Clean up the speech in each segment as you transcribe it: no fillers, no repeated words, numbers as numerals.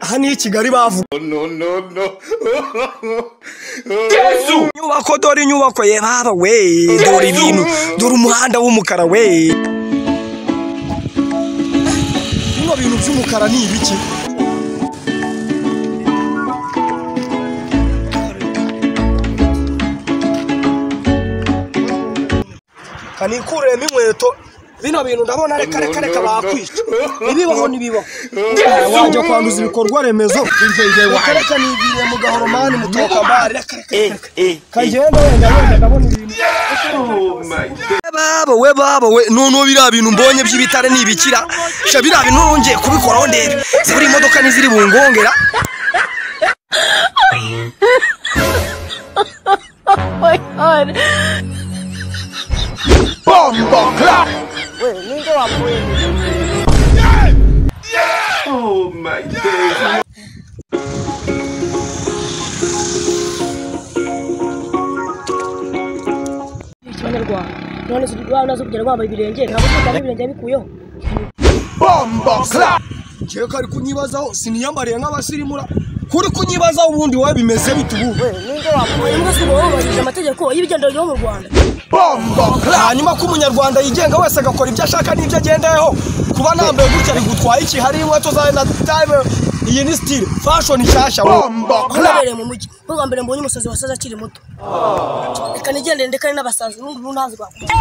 Aha ni i Kigali bavuga. No, no, no. Yesu! Inyubako, dore inyubako ye baba we, dore ibintu, dore umuhanda w'umukara we. Bino bintu by'umukara ni ibiki? Kanikuremo inkweto. Bino bintu ndabona reka reka reka bakwica. Ibibaho nibibaho. Wajya kwanduza ibikorwa remezo. Reka reka nigiriye mu gahoromani mutoka mbari reka reka. Kagenda wenda wenda ndabona ibintu. Baba we baba we none biriya bintu mbonye by'ibitare nibikira. Sha biriya bintu nongeye kubikoraho ndebe. Ziburi imodoka niziri bungongera. Oh my God. Bomba clap. Oh my days. Bomba clap. Njyewe kari kunyibazaho siniyambariye nk'abasirimura. Kuri kunyibazaho ubundi wowe bimeze bite ubu? Amategeko y'ibigendo yo mu Rwanda. Hanyuma ko umunyarwanda yigenga wese agakora ibyo ashaka n'ibyo agendayeho, kuba nambaye gutya bigutwaye iki? Hari inkweto zawe na time, iyi ni style fashion nshyashya. Nabereye mu mujyi bwa mbere mbonye umusazi wasaza akiri muto. Reka nigendere ndekane n'abasazi n'ubu ntazi bakunda.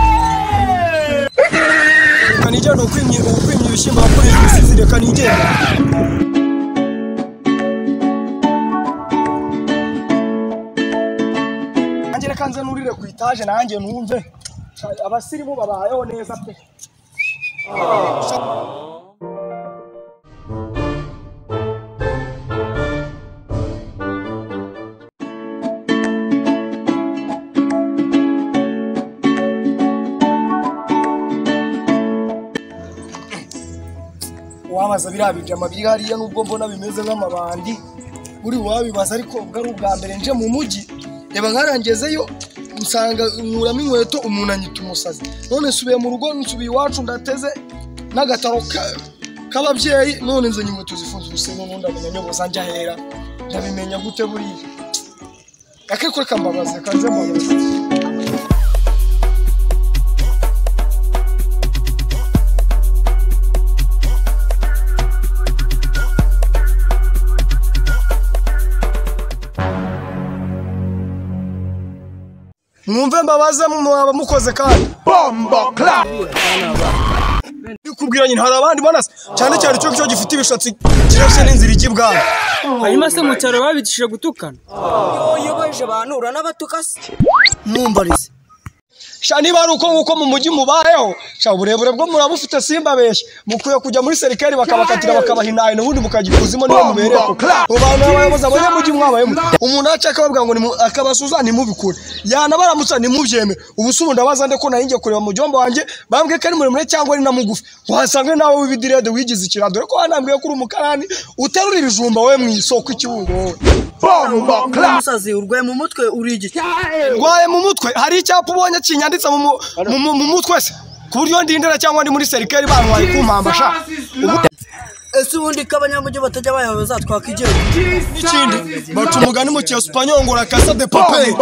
Reka nigendere ukwimye ibishyimbo bakoresha ibisizi, reka nigendere. Nanjye reka nze nurire ku itaje nanjye numve abasirimu babayeho neza pe. Wabaza biriya bijama biri hariya nubwo mbona bimeze nk'amabandi, uri wabibaza ariko ubwo ari ubwa mbere nje mu mujyi. Reba nkarangezeyo nsanga nkuramo inkweto umuntu anyita umusazi. None nsubiye mu rugo, nsubiye iwacu ndateze n'agataro k'ababyeyi, none nzanye inkweto zifunze ubuse none ndamenya nyoboza njya hera. Ndabimenya gute buriya? Akeko reka mbabaze, kanze mbabaze. Mwumve mbabaze mwaba mukoze kandi. Bomba clap. Ndikubwira nyine hari abandi banase cyane cyane cyo cyo gifite ibishatsi kirashye n'inzira ijya ibwami. Hanyuma se mu cyaro babigishije gutukana? Yoyobeje abantu uranabatuka se? Mumbarize. Sha niba ari uko nguko mu mujyi mubayeho, sha uburebure bwo murabufite simbabeshye. Mukwiye kujya muri serikali bakabakatira bakabahinahina ubundi mukajya ikuzimu niho mubereye. Mu bantu abayobozi abanyamujyi mwabayemo. Umuntu aca akababwira ngo akabasuza ntimubikure. Yanabaramutsa ntimubyemere. Ubu se ubu ndabaza nde ko nari ngiye kureba mujomba wanjye bambwiye ko ari muremure cyangwa ari na mugufi. Wasanga nawe w'ibidirede wigize ikirado dore ko wanambwiye ko uri umukarani uterura ibijumba we mu isoko ikibungo wowe. Bomba clap. Umusazi urwaye mu mutwe uri igiki? Ndwaye mu mutwe hari icyapa ubonye kinyanditse mu mutwe se ku buryo ndindira cyangwa ndi muri serikali bantwaye kumpamba sha. Ese ubundi ko abanyamujyi batajya bayoboza twakigera? N'ikindi baca umugani mu Cyesipanyol ngo la casa de papel.